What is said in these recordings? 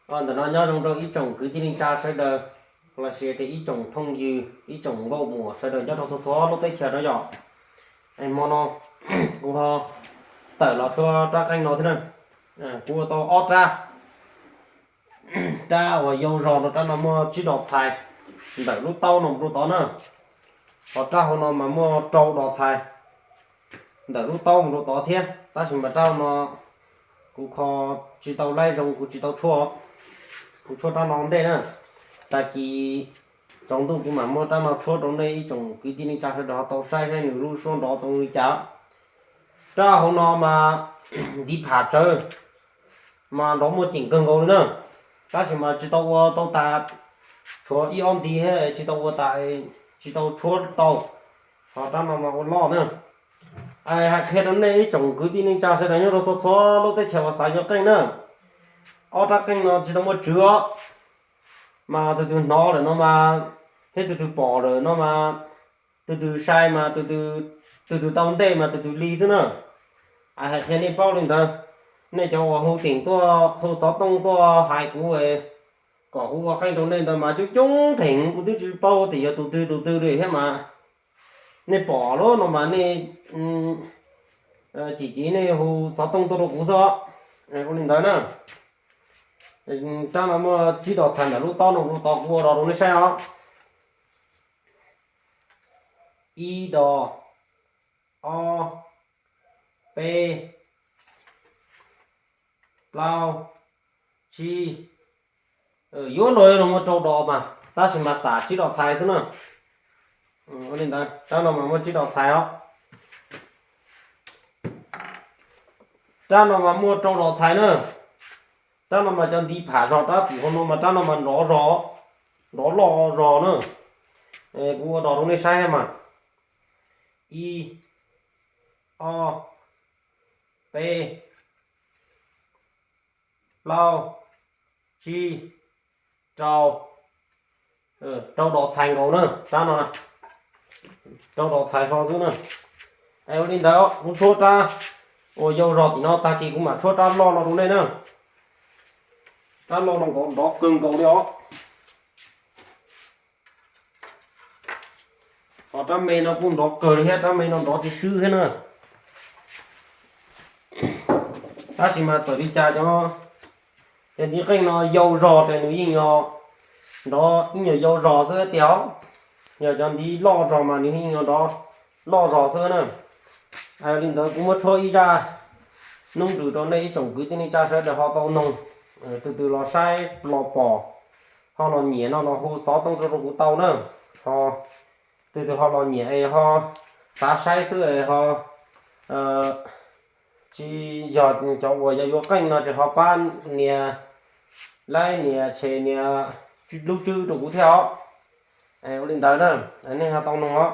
Ntawm no nyob zoo rau ib tsoom kwv tij neej tsa sawv daws, los sis tias ib tsoom phooj ywg, ib tsoom nkauj muam sawv daws nyob rau txhua txhua lub teb chaws no yom. Hmo no kuv ho tawm los tshua rab qeej no thiab na. Kuv ua tau ob rab. Rab uas yau zog no, rab no muaj tsib dos txhais ntawm lub taub no mus rau tod na. Ho rab hauv no mas muaj rau dos txhais ntawm lub taub mus rau tod thiab. Tab sis mas rab no kuv kho tsis tau laib zoo, kuv tsis tau tshuaj. Kuv tshuaj rab no ntej na. Tag kis tsaus ntuj kuv mam muab rab no tshuab rau nej ib tsoom kwv tij neej tsa sawv daws ho tau saib saib nws lub suab nrov zoo li cas. Rab hauv no mas ntiv pham tsawv, mas nrov muaj ceem kawg nkaus li na. Tab sis mas tsis tau ua tau tas, tshuav ib ob ntiv thiab tsis tau ua tas, tsis tau tshuab tau. Ho rab no mas ua loj na. Hais qhia rau nej ib tsoom kwv tij neej tsa sawv daws nyob rau txhua txhua lub teb chaws uas xav yuav qeej na, ob rab qeej no tsis tau muaj tswv os. Mas tus twg hnov lawm no mas, thiab tus twg pom lawm no mas, tus twg sai mas tus twg tau ntej mas tus twg li xwb na. Hais qhia nej paub li ntawd. Nej cov uas hu teem tuaj, hu xov tooj tuaj hais kuv, kom kuv ua qeej rau nej ntawd mas coob coob theem, kuv twb tsis paub tias yog tus twg tus twg li thiab mas. Nej pom lawm no mas nej cim civ nej hu xov tooj tuaj rau kuv xwb. Ua li ntawd na. Rab no muaj tsib dos txhais ntawm lub taub no, lub taub kuv ua rau nej saib os. Ib dos, ob, peb, plaub, tsib. Yuav luag yuav luag muaj rau dos mas, tab sis mas xam tsib dos txhais xwb na. Ua li ntawd, rab no mas muaj tsib dos txhais os. Rab no mas muaj rau dos txhais na. Rab no mas cov ntiv pham zog, rab tim hauv no mas rab no mas nrov zog, nrov loj zog na. Kuv ua dos rau nej saib mas. Ib, ob, peb, plaub, tsib, rau. Rau dos txhais nkaus na, rab no rau dos txhais hlo xwb na. Ua li ntawd kuv tshuab rab uas yau zog tim no, tag kis kuv mam tshuab rab loj no rau nej na. Rab loj no nrov kawg nkaus li os. Ho rab me no kuj nrov kawg li thiab, rab me no nrov tsis swb thiab na. Tab sis mas txawm li cas cov, cov ntiv qeej no yau zog ces nws yeej yog nrov ib nyuag yau zog xwb tiag. Yog cov ntiv loj zog mas nws yeej yog nrov loj zog xwb na. Li ntawd kuv muab tshuab ib zaj noob ntsws rau nej ib tsoom kwv tij neej tsa sawv daws ho tau noog, tus twg los saib los pom, ho los nyiam no los hu xov tooj rau rau kuv tau na. Ho tus twg ho los nyiam es ho xav saib xwb es ho tsis yog cov uas yog yuav qeej no ces ho pab nias like, nias share, nias lub tswb rau kuv thiab os. Ua li ntawd na, nej ho tau noog os.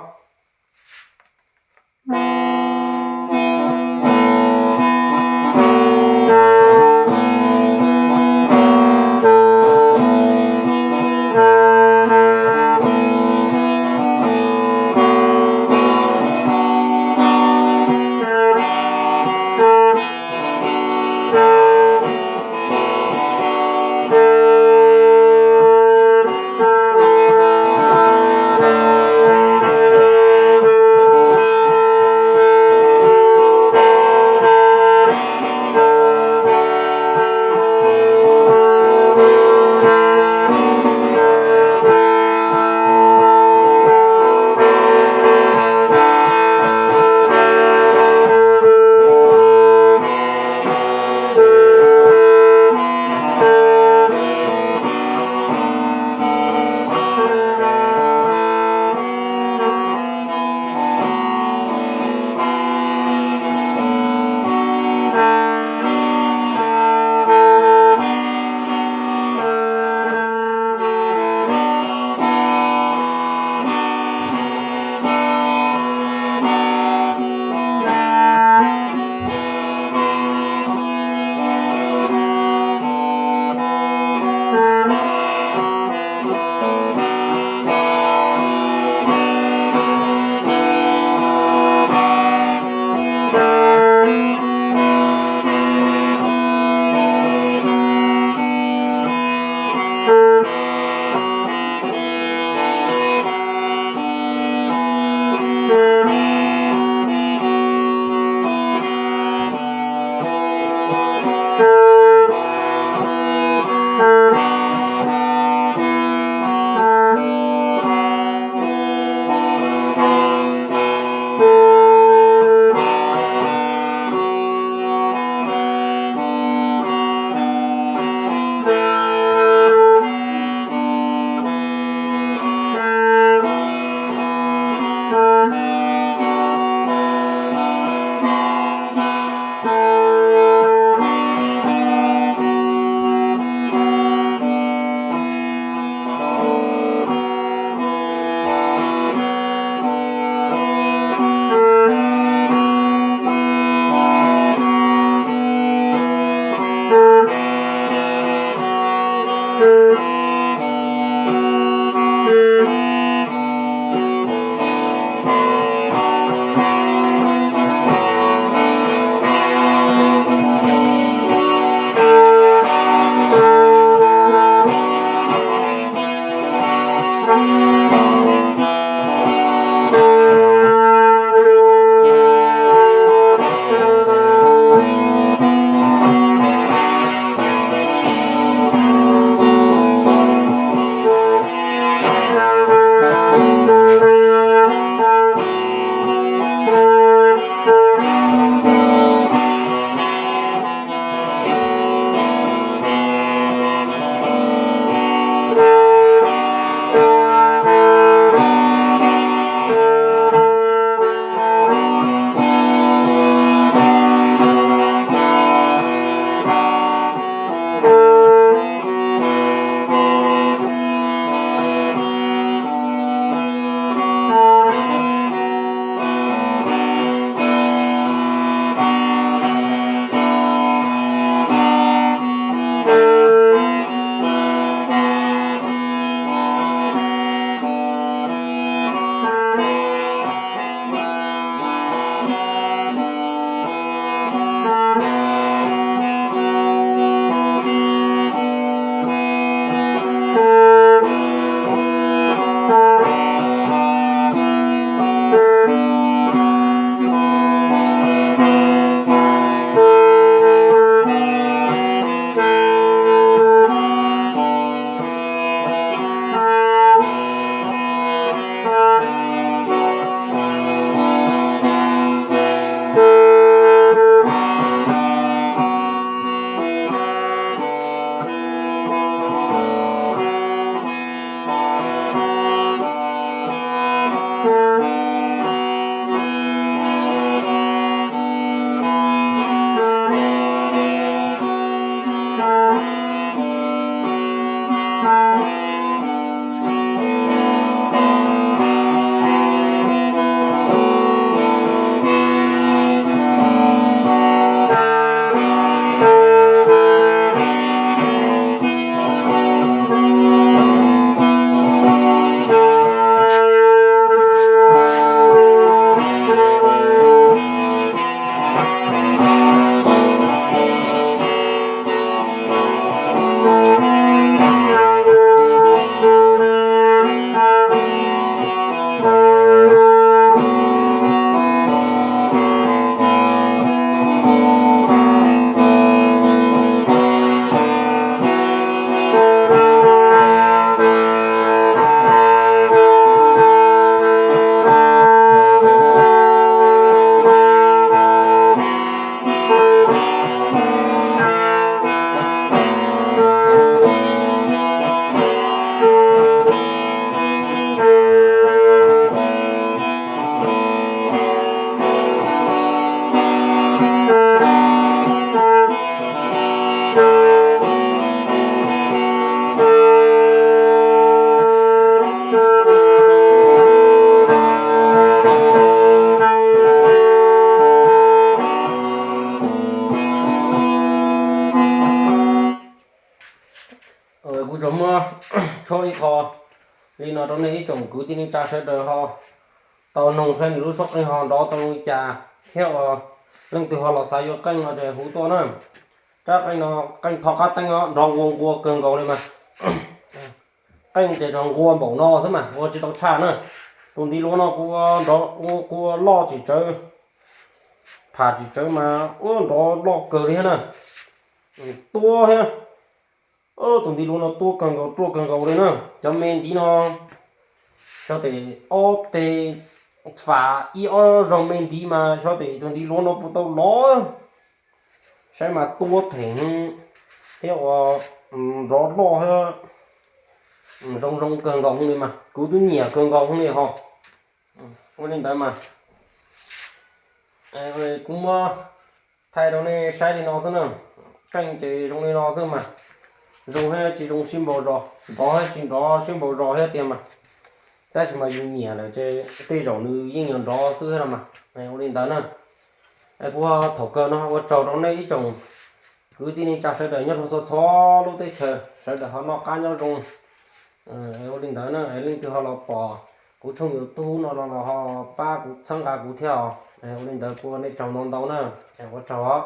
qho li no rau nej ib tsoom kwv tij neej tsa sawv daws ho tau noog saib nws lub suab qeej ho nrov tau zoo li cas thiab uas leej twg ho los xav yuav qeej no ces hu tuaj na. Rab qeej no, qeej tho qab teeb os, nrov nqua nqua kawg nkaus li mas. Qeej ces nrov nqua npaum no xwb mas ua tsis tau tshaj na. Tus ntiv luav no kuv nrov ua kuv loj tsis tsawv, pham tsis tsawv mas ua nrov loj kawg li thiab na. Tuab thiab. Tus ntiv luav no tuab kawg nkaus, ruaj kawg nkaus li na. Cov me ntiv no xyov tes ob teg, fam ib ob zaug me ntiv mas xyov tes tus ntiv luav no puas tau lov. Saib mas tuab theem thiab ua nrov loj thiab zoo zoo kawg nkaus li mas kuv twb nyiam kawg nkaus li ho. Ua li ntawd mas kuv muab thaij rau nej saib li no xwb na. Qeej ces zoo li no xwb mas, zoo thiab tsis zoo sib npaug zos, nrov thiab tsis nrov sib npaug zos thiab tiag mas. Tab sis mas yus nyiam lawm ces tej zaum nws yeej yuav nrov xwb thiab no mas. Ua li ntawd na. Kuv thaum kawg no ua tsaug rau nej ib tsoom kwv tij neej tsa sawv daws nyob rau txhua txhua lub teb chaws, sawv daws ho noj qab nyob zoo. Ua li ntawd na, leej twg ho los pom kuv tshooj YouTube no los ho pab kuv txhawb nqa kuv thiab os. Ua li ntawd kuv ua nej tsaug ntau ntau na. Ua tsaug os.